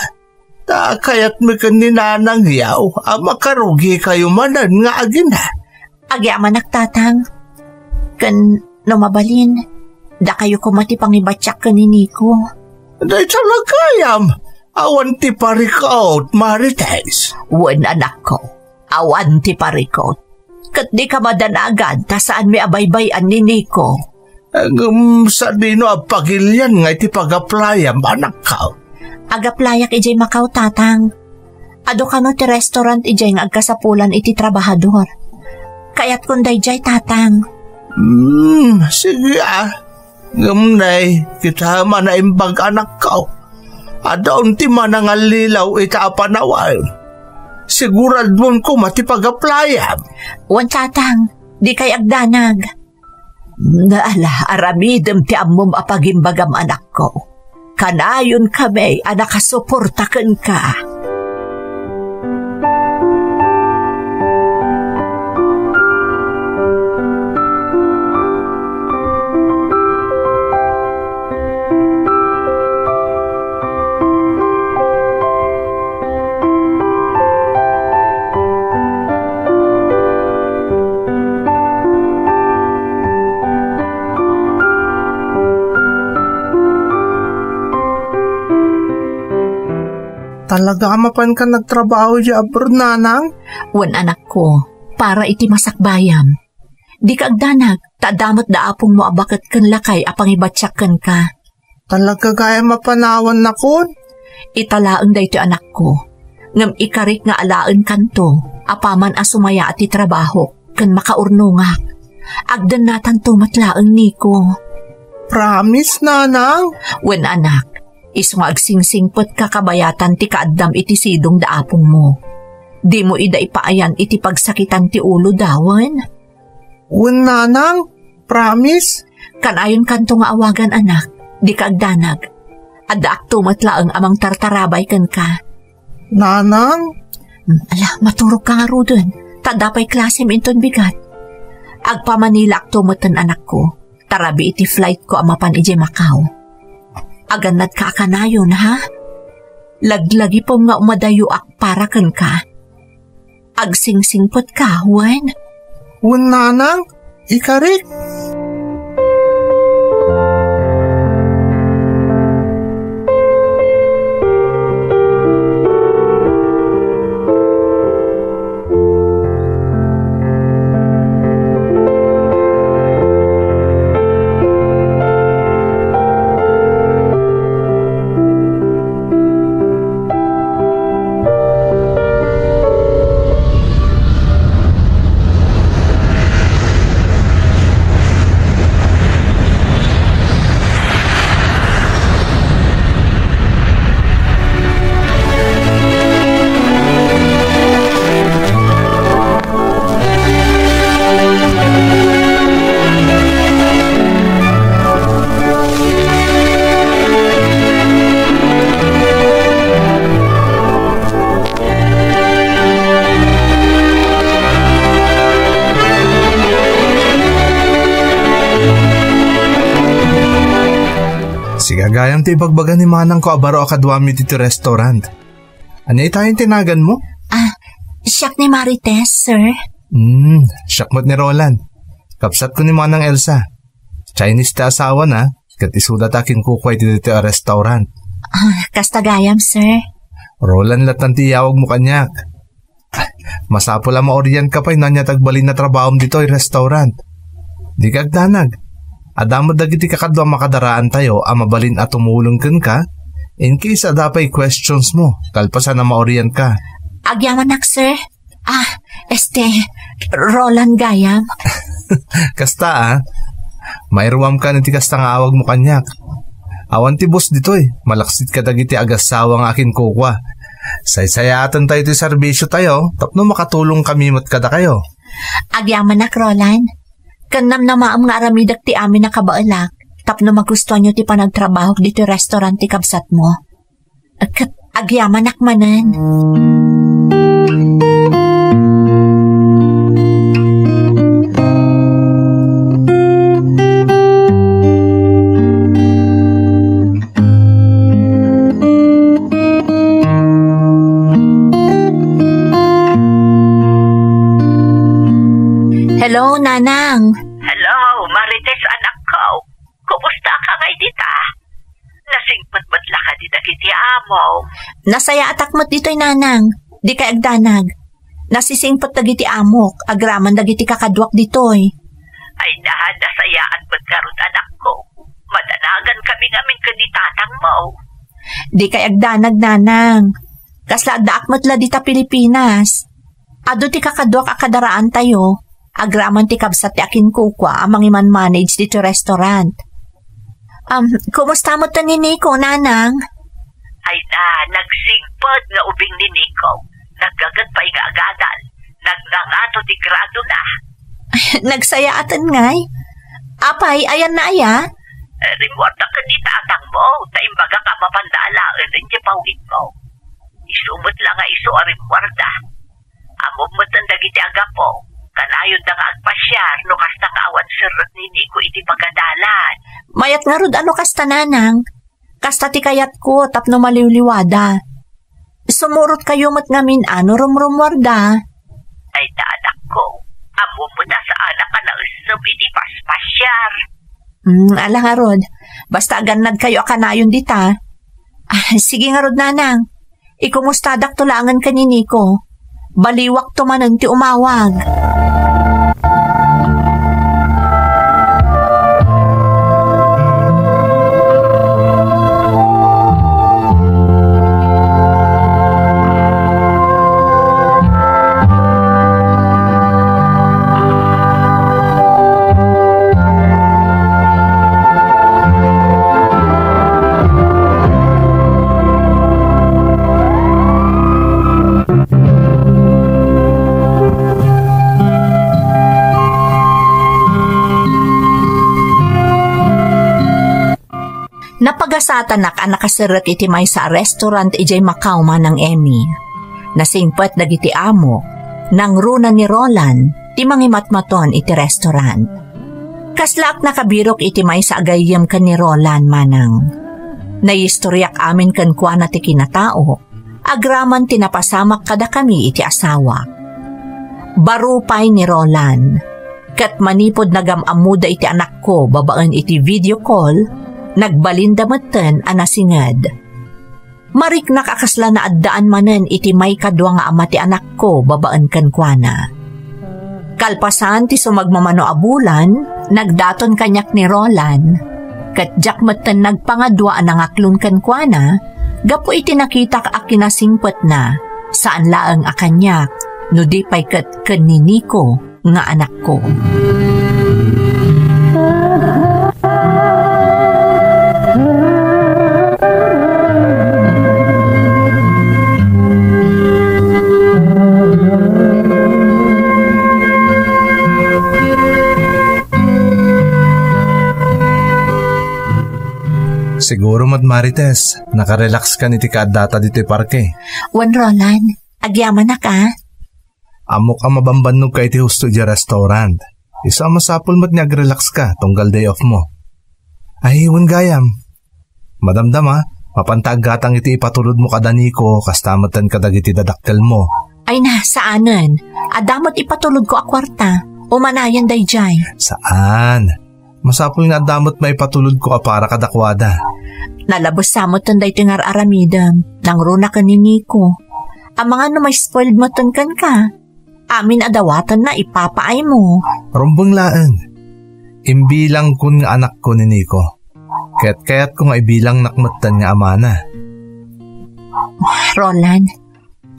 Ta kayatmi ken ni Nanang Yao a makarugikayo manen nga agina. Agyamanak, Tatang. Ken No mabalin, dakayo koma ti pangibatiak ken ni Nico. Dayta la gayam, awan ti parikut, Marites. Wen, anakko, awan ti parikut. Ket dika madanagan ta saanmi a baybay-an ni Nico. Ngem sadino a pagilian nga iti pag-applyam, anakko? Ag-applyak idiay Macau, Tatang. Adu kano ti restaurant idiay nga agkasapulan iti trabahador. Kayatkon daydiay, Tatang. Hmm, sige, ah. Ngem nay, kitaem a naimbag, anakko. Adda unti manangallilaw ita a panawen. Siguraduem koma ti pag-applyam. Wen, Tatang, dikay agdanag. Ala, aramidem ti ammom a pagimbagam, anakko. Kanayon kami a nakasuporta kenka. Talaga a mapanka nagtrabaho idiay abroad, nanang? Wen, anakko, para iti masakbayam. Dika agdanag, ta adda met da apongmo a baket ken lakay a pangibatiak kenka. Talaga gayam a panawannakon? Ita laeng daytoy, anakko. Ngem ikarik nga alaenkanto apaman a sumayaat ti trabahok ken makaurnongak. Agdennatanto met laeng, Nico. Promise, nanang? Wen, anak. Isu nga agsingsingpetka kabayatan ti kaaddam iti sidong da apongmo. Dimo ida ipaayan iti pagsakitan ti uloda, wen? Wen, nanang, promise. Kanayonkanto nga awagan, anak. Dika agdanag. Addaakto met laeng a mangtartarabay kenka. Nanang? Hmm, ala, maturogka ngaruden. Ta adda pay klasem inton bigat. Agpamanilaakto metten, anakko. Tarabi iti flightko a mapan idiay Macau. Agannadka a kanayon, ha? Laglagipem nga umadayoak para kenka. Agsingsingpetka, wen? Wen, nanang, ikarik. Siga gayam ti ibagbaga ni manangko a baro a kaduami ditoy restaurant. Ania itayon ti naganmo? Ah, siak ni Marites, sir. Hmm, siak met ni Roland. Kabsatko ni Manang Elsa. Chinese ti asawana, ket isuda ti akinkukua iti ditoy a restaurant. Ah, kasta gayam, sir. Roland latta ti iyawagmo kaniak. Masapul a maorientka pay no ania ti agbalin a trabahom ditoy restaurant. Dika agdanag. Adda met dagiti kakadua a makadaraantayo a mabalin a tumulong kenka in case adda pay questionsmo kalpasan a maorientka. Agyamanak, sir. Ah, este, Roland gayam. Kasta, ah. Mairuamkan iti kasta nga awagmo kaniak. Awan ti boss ditoy, malaksid kadagiti agassawa nga akinkukua. Saysayaaten tayo ti serbisiotayo tapno makatulong kami met kadakayo. Agyamanak, Roland. Ken namnamaem nga aramidek ti amin a kabaelak tapno magustuanyo ti panagtrabahok ditoy restaurant ti kabsatmo. Ket agyamanak manen. Hello, Nanang. Hello, Marites, dagiti amo. Nasayaatak met ditoy, nanang. Dikay agdanag. Nasisingpet dagiti amok, agraman dagiti kakaduak ditoy. Ay, nasayaat met ngarud, anakko. Madanagan kami ngamin ken ni tatangmo. Dikay agdanag, nanang. Kasla addaak met la dita Pilipinas. Adu ti kakaduak a kadaraantayo, agraman ti kabsat ti akinkukua a mangimanmanage ditoy restaurant. Um, kumusta met ni Nico, nanang? Ay na, nagsingpet nga ubing ni Nico. Naggaget pay nga agadal. Nagngangato ti gradona. Nagsayaaten ngay? Apay, ayanna aya? Eh, rimmuarda ken ni tatangmo, ta imbagak a mapanda alaen idiay pawidmo. Isu met la nga isu a rimmuarda. Ammom metten dagiti agapo. Kanayonda nga agpasiar no kasta nga awan serrek ni Nico iti pagadalan. Mayat ngarud a no kasta, nanang. Kasta ti kayatko tapno maliwliwada. Sumurotkayo met ngamin a no rumrummuarda. Ay, ta anakko, ammom met a saanak a naessem iti paspasiar. Hmm, ala ngarud. Basta agannadkayo a kanayon dita. Ah, sige ngarud, nanang. Ikumustadakto laengen ken ni Nico. Baliwakto manen ti umawag. Napagasatanak a nakaserrek iti maysa a restaurant idiay Macau, Manang Emmy. Nasingpet dagiti amo, nangruna ni Roland ti mangimatmaton iti restaurant. Kaslaak nakabirok iti maysa a gayyem ken ni Roland, manang. Nayistoriak amin kenkuana ti kinataok, agraman ti napasamak kadakami iti asawak. Baro pay ni Roland, ket manipud nagam-ammoda iti anakko babaen iti video call, nagbalinda metten a nasinged. Mariknak a kasla naaddaan manen iti maikadua nga ama ti anakko babaen kenkuana. Kalpasan ti sumagmamano a bulan, nagdaton kaniak ni Roland, ket diak metten nagpangadua a nangaklon kenkuana gapu iti nakitak a kinasingpetna, saan laeng a kaniak, no di pay ket ken ni Nico nga anakko. Siguro met, Marites, nakarelax ka iti kaaddata ditoy parke. Wen, Roland, agyamanak a. Ammok a mabambannogka iti husto idiay restaurant. Isu a masapul met nga agrelax ka tunggal day off mo. Ay, wen gayam. Madamdama, mapanta aggatang iti ipatulodmo kada Nico, kasta metten kadagiti dadakkelmo. Ay na, saanen. Adda met ipatulodko a kuarta. Umanayen daydiay. Saan. Masapul nga adda met maipatulodko a para kadakuada. Nalabes sa metten daytoy nga ar-aramidem. Nangruna ken ni Nico. Amangan no ma-spoiled metten kenka. Amin a dawatenna ipapaaymo. Rumbeng laeng. Imbilangkon nga anakko ni Nico. Ket kayatko nga ibilangnak metten nga amana. Roland.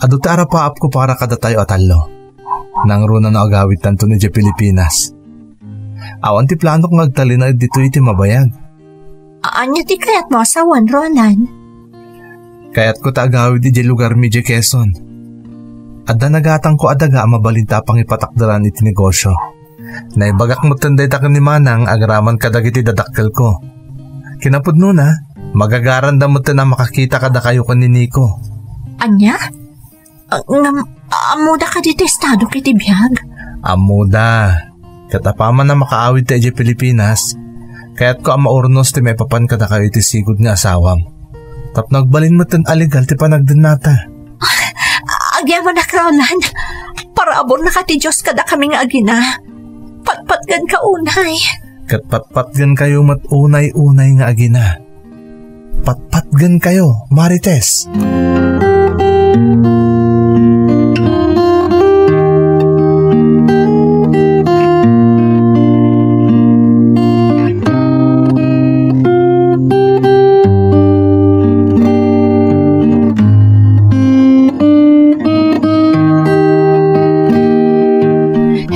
Adu ti arapaapko para kadatayo a tallo. Nangruna no agawidtanton idiay Pilipinas. Awan ti planok nga agtalinaed ditoy iti mabayag. A-, ania ti kayatmo a sawen, Roland? Kayatko ta agawid idiay lugarmi idiay Quezon. Adda nagatangko a daga a mabalinta a pangipatakderan iti negosyo. Naibagak metten dayta ken ni Manang agraman kadagiti dadakkelko. Kinapudnona, magagaranda metten a makakita kadakayo ken ni Nico. Ania? Ah, ngem, ammoda kadi ti estadok iti biag? Ammoda. Ket apaman a makaawidta idiay Pilipinas, kayatko a maurnos ti maipapan kadakayo iti sigud nga asawam. Tapno agbalin metten a legal ti panagdennata. Agyamanak, Roland. Paraburna ka ti Dios kadakami nga agina. Patpatgenka unay. Ket patpatgenkayo met unay-unay nga agina. Patpatgen kayo, Marites.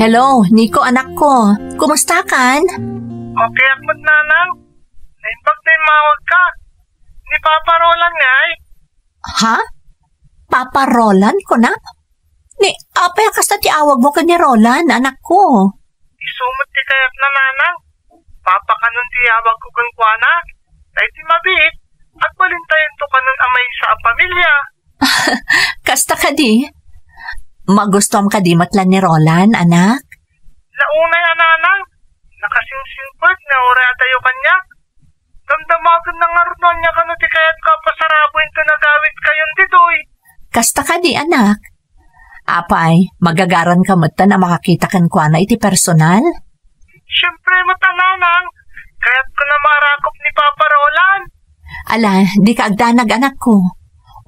Hello, Nico, anak ko. Kumusta kan? Okay ak met, nanang. Naimbag ta immawag ka. Ni Papa Roland ngay? Ha? Papa Roland, kunam? Ni, apay a kasta ti awag mo ken ni Roland, anak ko? Isu met ti kayatna, nanang. Papa kanon ti awag ko kenkuana. Tay ti mabiit, agbalintayon to kanon a maysa a pamilia. Kasta kadi? Magustuam kadi met la ni Roland, anak? Naunay a, nanang, nakasingsingpet nga uray adayo kaniak. Damdamagenna ngarud no ania kano ti kayatko a pasarabuenton agawid kayon ditoy. Kasta kadi, anak? Apay, magagaranka metten a makakita kenkuana iti personal? Siempre met a, nanang, kayatko a maarakop ni Papa Roland. Ala, dika agdanag, anakko.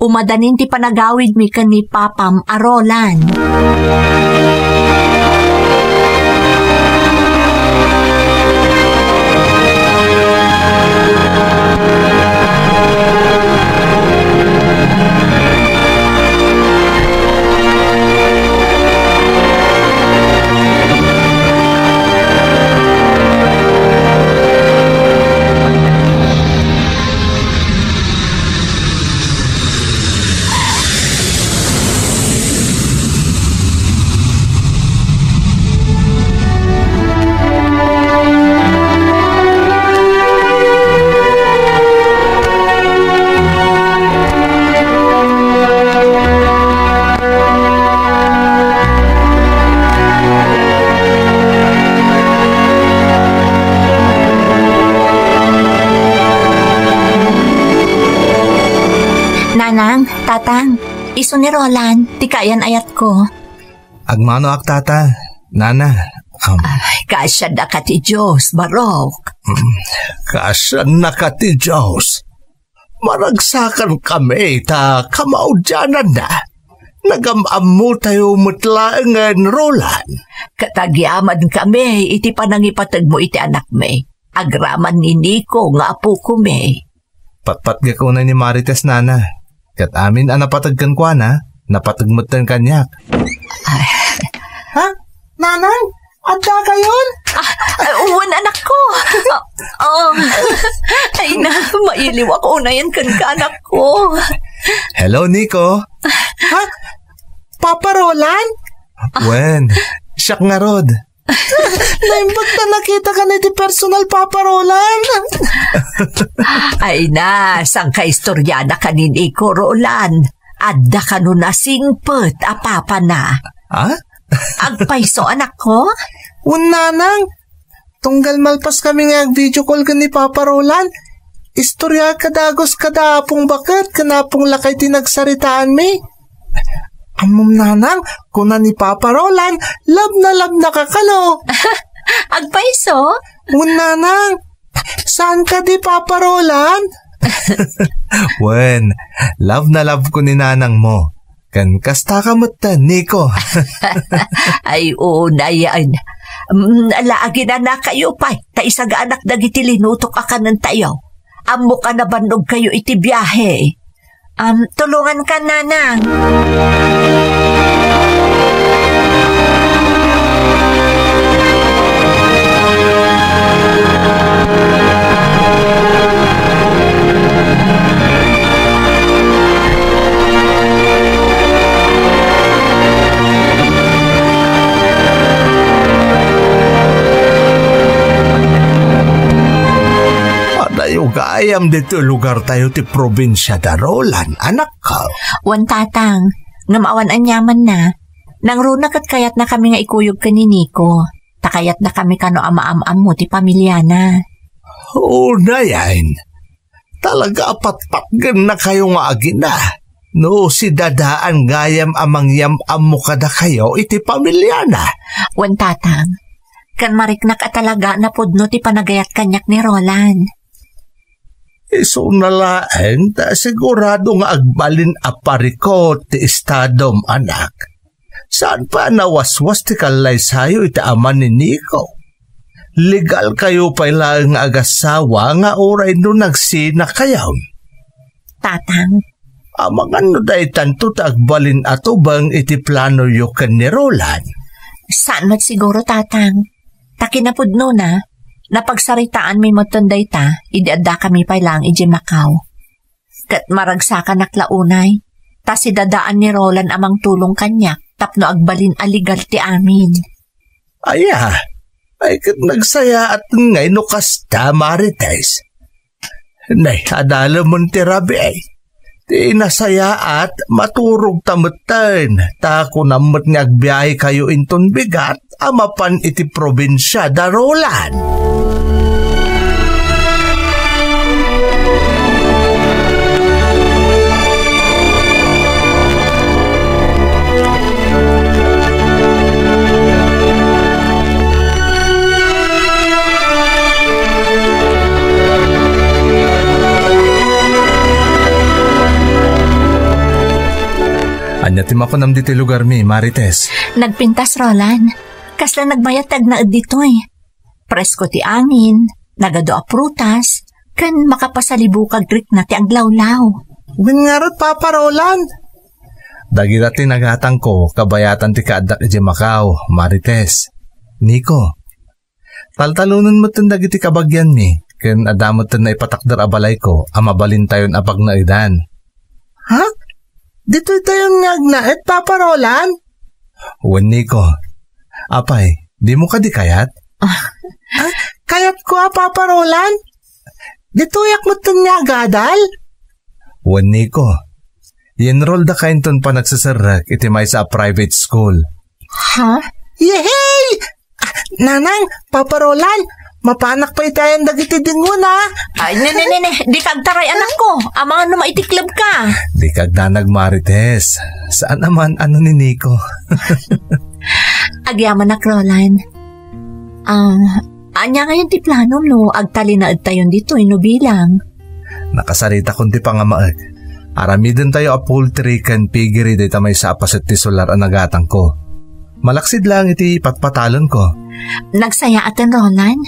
Umadanin ti panagawidmi ken ni Papam a Roland. Nanang, Tatang, isu ni Roland, ti kayan-ayatko. Agmanoak, Tata, Nana, um, Ay, kaasiannaka ti Dios, Barok. Mm, kaasiannaka ti Dios. Maragsakankami ta kamaudiananna. Nagam-ammotayo met laengen, Roland. Ket agyamankami iti panangipategmo iti anakmi. Agraman ni Nico nga apokomi. Patpatgek unay ni Marites, Nana. Ket amin a napateg kenkuana, napateg metten kaniak. Ay. Ha? Nanang? Adda kayon? Ah, ay, wen, anakko. Ah, oh. Ay na, mailiwak unayen kenka, anakko. Hello, Nico. Ha? Papa Roland? Wen, siak ngarud. Naimbag ta nakitaka iti personal, Papa Roland. Ay na, sangkaistoriana ka ni Nico, Roland. Adda kano nasingpet a papana. Ha? Agpayso, anakko? Wen, Nanang. Tunggal malpaskami nga ag-video call ken ni Papa Roland, istorya kadagus kada Apong Baket ken Apong Lakay ti nagsaritaanmi. Ammom, Nanang, kuna ni Papa Roland, love na love na ka kano. Agpayso? Wen, Nanang. Saan kadi, Papa Roland? Wen, love na love ko ni Nanang mo. Ken kasta ka met, Nico. Ay, unayen. Mm, ala, aginanakayo pay, ta isagaanak dagiti linutok a kanentayo. Ammok a nabannogkayo iti biahe. Am, tulongan ka, Nanang. Adayo gayam ditoy lugartayo ti probinsia da Roland, anakko. Wen, Tatang, ngem awan aniamanna. Nangruna ket kayatnakami nga ikuyog ken ni Nico. Ta kayatnakami kano a maam-ammo ti pamiliana. Unayen, talaga a patpatgennakayo nga agina. No sidadaan gayam a mangyam-ammo kadakayo iti pamiliana. Wen, Tatang, ken mariknak a talaga a napudno ti panagayat kaniak ni Roland. Isuna laeng ta sigurado nga agbalin a parikut ti estadom, anak. Saan pay a nawaswas ti kallaysayo iti ama ni Nico. Legalkayo pay laeng nga agassawa nga uray no nagsinakayo. Tatang. Amangan no daytanto ti agbalin a tubeng iti planoyo ken ni Roland. Saan met siguro, Tatang. Ta kinapudnona, napagsaritaanmi metten dayta idi addakami pay laeng idiay Macau. Ket maragsakanak la unay, ta sidadaan ni Roland a mangtulong kaniak tapno agbalin a legal ti amin. Aya, ay ket nagsayaat ngay no kasta, Marites. Nay, adalemen ti rabii. Ti nasayaat, maturogta metten, ta kunam met nga agbiahekayo inton bigat a mapan iti probinsia da Roland. Ania ti makunam ditoy lugarmi, Marites? Nagpintas, Roland. Kasla nagmayat ti agnaed ditoy. Presko ti angin, nagadu a prutas, ken makapasalibukag rikna ti aglawlaw. Wen ngarud, Papa Roland? Dagita ti nagatangko kabayatan ti kaaddak idiay Macau, Marites. Nico, taltalonen metten dagiti kabagianmi, ken adda metten naipatakder a balayko a mabalintayon a pagnaedan. Ha? Ditoytayon nga agnaed, Papa Roland? Wen, Nico. Apay, dimo kadi kayat? Ah. Ah, kayatko a, Papa Roland. Ditoyak metten nga agadal? Wen, Nico. I-enroll daka inton panagseserrek iti maysa a private school. Ha? Yehey! Ah, Nanang, Papa Roland, mapanak pay itayan dagiti dingon, a. Ay, ne, ne, ne, ne. Dika agtaray, anakko. Amangan no maitikleb ka. Dika agdanag, Marites. Saan a man, ano ni Nico? Agyamanak, Roland. Ah, ania ngayen ti planom no agtalinaedtayon ditoy no bilang? Nakasaritakon ti pangamaek. Aramidentayo a poultry ken piggery dayta maysa a paset ti solar a nagatangko. Malaksid laeng iti patpatalonko. Nagsayaaten, Roland.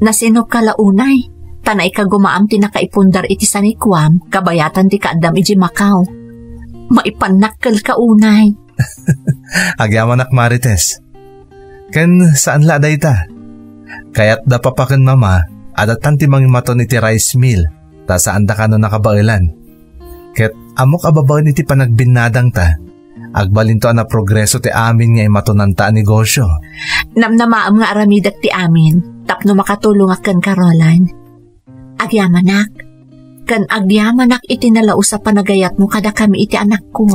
Nasinopka la unay, ta naikagumaam ti nakaipundar iti sanikuam kabayatan ti kaaddam idiay Macau. Maipannakkelka unay. Agyamanak, Marites. Ken saan la a dayta. Kayatda papa ken mama a dattan ti mangimaton iti rice mill, ta saanda kano nakabaelan. Ket ammok a babaen iti panagbinnadangta, agbalinto a naprogreso ti amin nga imatonanta a negosio. Namnamaem nga aramidek ti amin tapno makatulongak kenka, Roland. Agyamanak, ken agyamanak iti nalaus a panagayatmo kadakami iti anakko.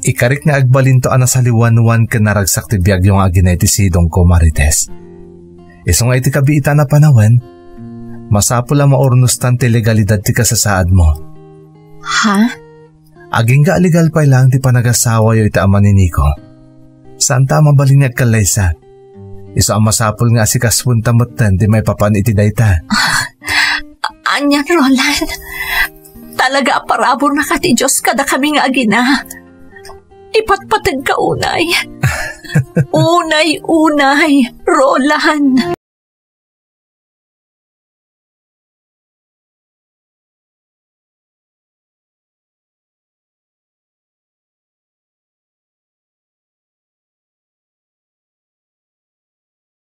Ikarik nga agbalinto a nasaliwanwan ken naragsak ti biagyo nga agina iti sidongko, Marites. Isu nga iti kabiitan a panawen, masapul a maurnostan ti legalidad ti kasasaadmo. Ha? Agingga a legal pay laeng ti panagasawayo iti ama ni Nico. Saanta a mabalin nga agkallaysa. Isu a masapul nga asikasoenta metten ti maipapan iti dayta. Ah, anian, Roland? Talaga a paraburna ka ti Dios kadakami nga agina. Ipatpategka unay. Unay, unay, Roland.